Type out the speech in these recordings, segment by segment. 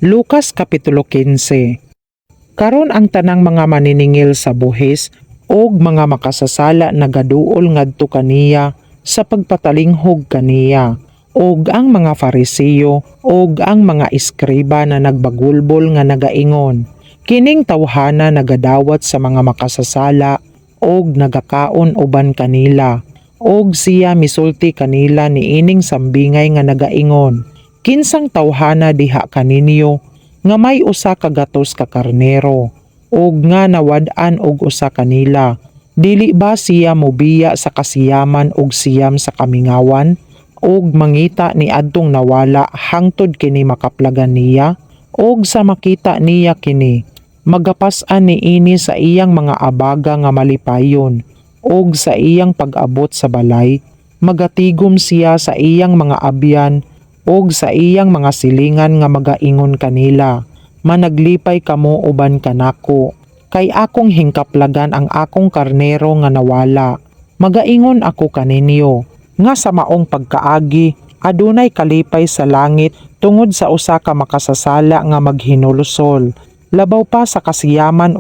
Lucas Kapitulo 15. Karon ang tanang mga maniningil sa buhis og mga makasasala nagaduol ngadto kaniya sa pagpatalinghog kaniya. Og ang mga Fariseo og ang mga eskriba na nagbagulbol nga nagaingon, "Kining tawhana nagadawat sa mga makasasala og nagakaon uban kanila." Og siya misulti kanila niining sambingay nga nagaingon, "Kinsang tawhana diha kaninyo nga may 100 ka karnero ug nga nawad-an og usa kanila, dili ba siya mobiya sa 99 sa kamingawan ug mangita ni adtong nawala hangtod kini makaplagan niya? Og sa makita niya kini, magapas-an niini sa iyang mga abaga nga malipayon, ug sa iyang pag-abot sa balay, magatigom siya sa iyang mga abyan ug sa iyang mga silingan nga magaingon kanila, 'Managlipay kamo uban kanako, kay akong hingkaplagan ang akong karnero nga nawala.' Magaingon ako kaninyo, nga sa maong pagkaagi, adunay kalipay sa langit tungod sa usa ka makasasala nga maghinulsol, labaw pa sa 99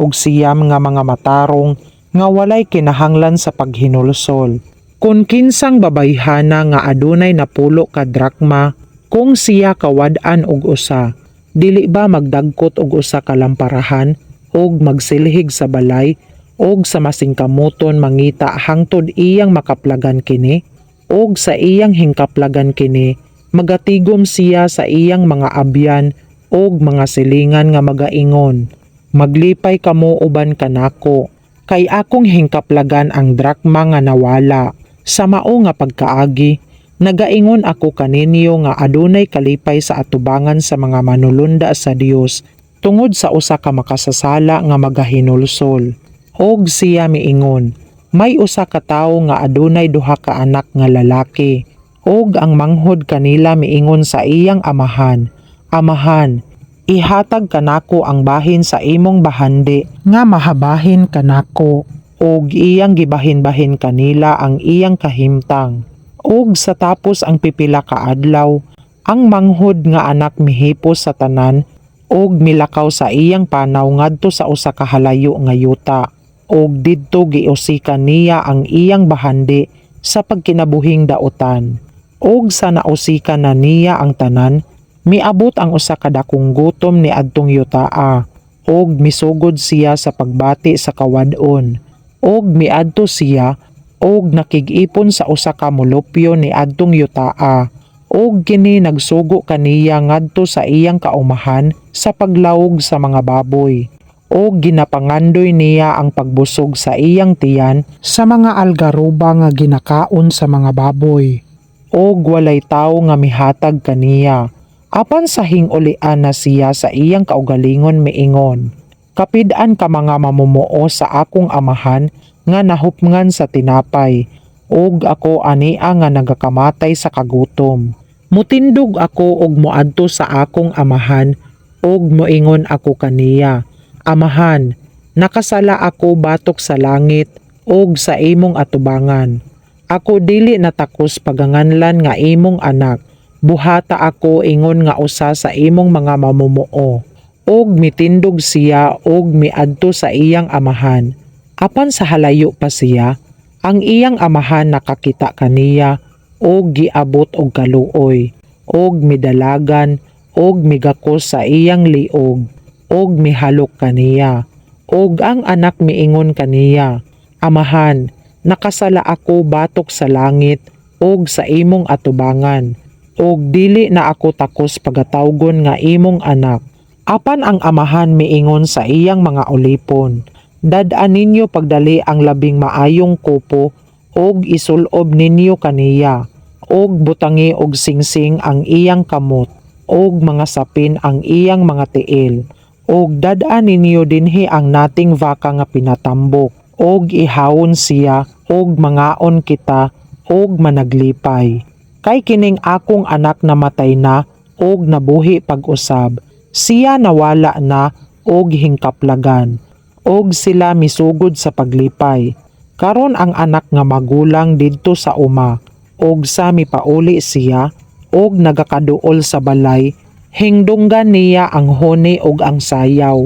nga mga matarong nga walay kinahanglan sa paghinulsol. Kung kinsang babayhana nga adunay 10 ka drakma, kung siya kawad-an og usa, dili ba magdagkot og usa ka lamparahan og magsilhig sa balay og sa masingkamoton mangita hangtod iyang makaplagan kini? Og sa iyang hingkaplagan kini, magatigom siya sa iyang mga abyan og mga silingan nga magaingon, 'Maglipay kamo uban kanako, kay akong hingkaplagan ang drakma nga nawala.' Sa mao nga pagkaagi, nagaingon ako kaninyo nga adunay kalipay sa atubangan sa mga manulunda sa Dios tungod sa usa ka makasasala nga magahinulsol." Og siya miingon, "May usa ka tawo nga adunay duha ka anak nga lalaki. Og ang manghod kanila miingon sa iyang amahan, 'Amahan, ihatag kanako ang bahin sa imong bahandi nga mahabahin kanako.' Og iyang gibahin-bahin kanila ang iyang kahimtang. Og sa tapos ang pipila ka adlaw, ang manghod nga anak mihipos sa tanan og milakaw sa iyang panaw ngadto sa usa ka halayo nga yuta. Og didto giusikan niya ang iyang bahandi sa pagkinabuhing dautan. Og sa nausikan na niya ang tanan, miabot ang usa ka dakong gutom ni adtong yutaa og misugod siya sa pagbati sa kawad-on. Og miadto siya og nakig-ipon sa usa ka mulupyo ni adtong yutaa, og kini nagsugo kaniya ngadto sa iyang kaumahan sa paglawog sa mga baboy. Og ginapangandoy niya ang pagbusog sa iyang tiyan sa mga algaroba nga ginakaon sa mga baboy. Og walay tawo nga mihatag kaniya. Apan sa hing-ulian na siya sa iyang kaugalingon miingon, 'Kapid-an ka mga mamumuo sa akong amahan nga nahupngan sa tinapay, ug ako ania nga nagakamatay sa kagutom. Mutindog ako og moadto sa akong amahan ug moingon ako kaniya, Amahan, nakasala ako batok sa langit ug sa imong atubangan. Ako dili natakos paganganlan nga imong anak. Buhata ako ingon nga usa sa imong mga mamumuo.' Og mitindog siya ug miadto sa iyang amahan. Apan sa halayo pa siya, ang iyang amahan nakakita kaniya ug giabot og kaluoy, ug midalagan ug migakos sa iyang liog ug mihalok kaniya. Og ang anak miingon kaniya, 'Amahan, nakasala ako batok sa langit ug sa imong atubangan, ug dili na ako takos pagatawgon nga imong anak.' Apan ang amahan miingon sa iyang mga ulipon, 'Dad-a ninyo pagdali ang labing maayong kupo ug isulob ninyo kaniya, ug butangi og singsing ang iyang kamot ug mga sapin ang iyang mga tiil. Ug dad-a ninyo dinhi ang nating baka nga pinatambok, ug ihawon siya ug mangaon kita ug managlipay. Kay kining akong anak namatay na ug nabuhi pag-usab. Siya nawala na ug hingkaplagan.' Og sila misugod sa paglipay. Karon ang anak nga magulang didto sa uma, ug sa mipauli siya og nagakaduol sa balay, Hingdunggan niya ang huni ug ang sayaw,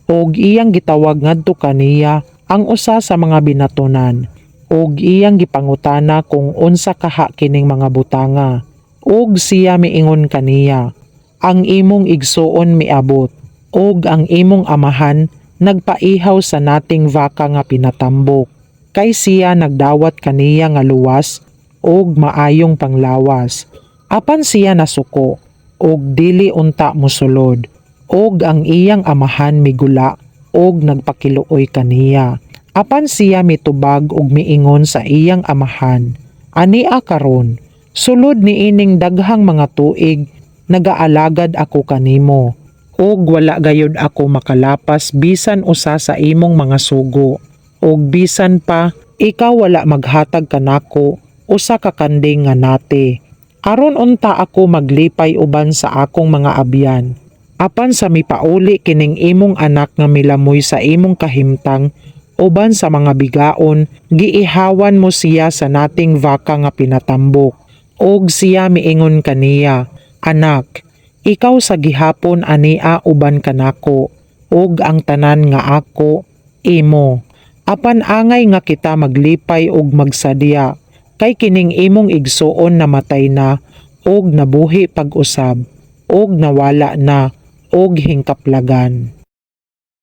ug iyang gitawag ngadto kaniya ang usa sa mga binatonan, ug iyang gipangutana kung unsa kaha kining mga butanga. Ug siya miingon kaniya, "Ang imong igsuon miabot, ug ang imong amahan nagpaihaw sa nating baka nga pinatambok, kay siya nagdawat kaniya nga luwas ug maayong panglawas." Apan siya nasuko ug dili unta mosulod. Ug ang iyang amahan migula ug nagpakiluoy kaniya. Apan siya mitubag ug miingon sa iyang amahan, "Ania karon, sulod niining daghang mga tuig nagaalagad ako kanimo, ug wala gayud ako makalapas bisan usa sa imong mga sugo. Ug bisan pa ikaw wala maghatag kanako usa ka kanding nga nati, aron unta ako maglipay uban sa akong mga abyan. Apan sa mipauli kining imong anak nga milamoy sa imong kahimtang uban sa mga bigaon, giihawan mo siya sa nating baka nga pinatambok." Ug siya miingon kaniya, "Anak, ikaw sa gihapon ania uban kanako, ug ang tanan nga ako imo. Apan angay nga kita maglipay ug magsadya, kay kining imong igsuon namatay na ug nabuhi pag-usab, ug nawala na ug hingkaplagan."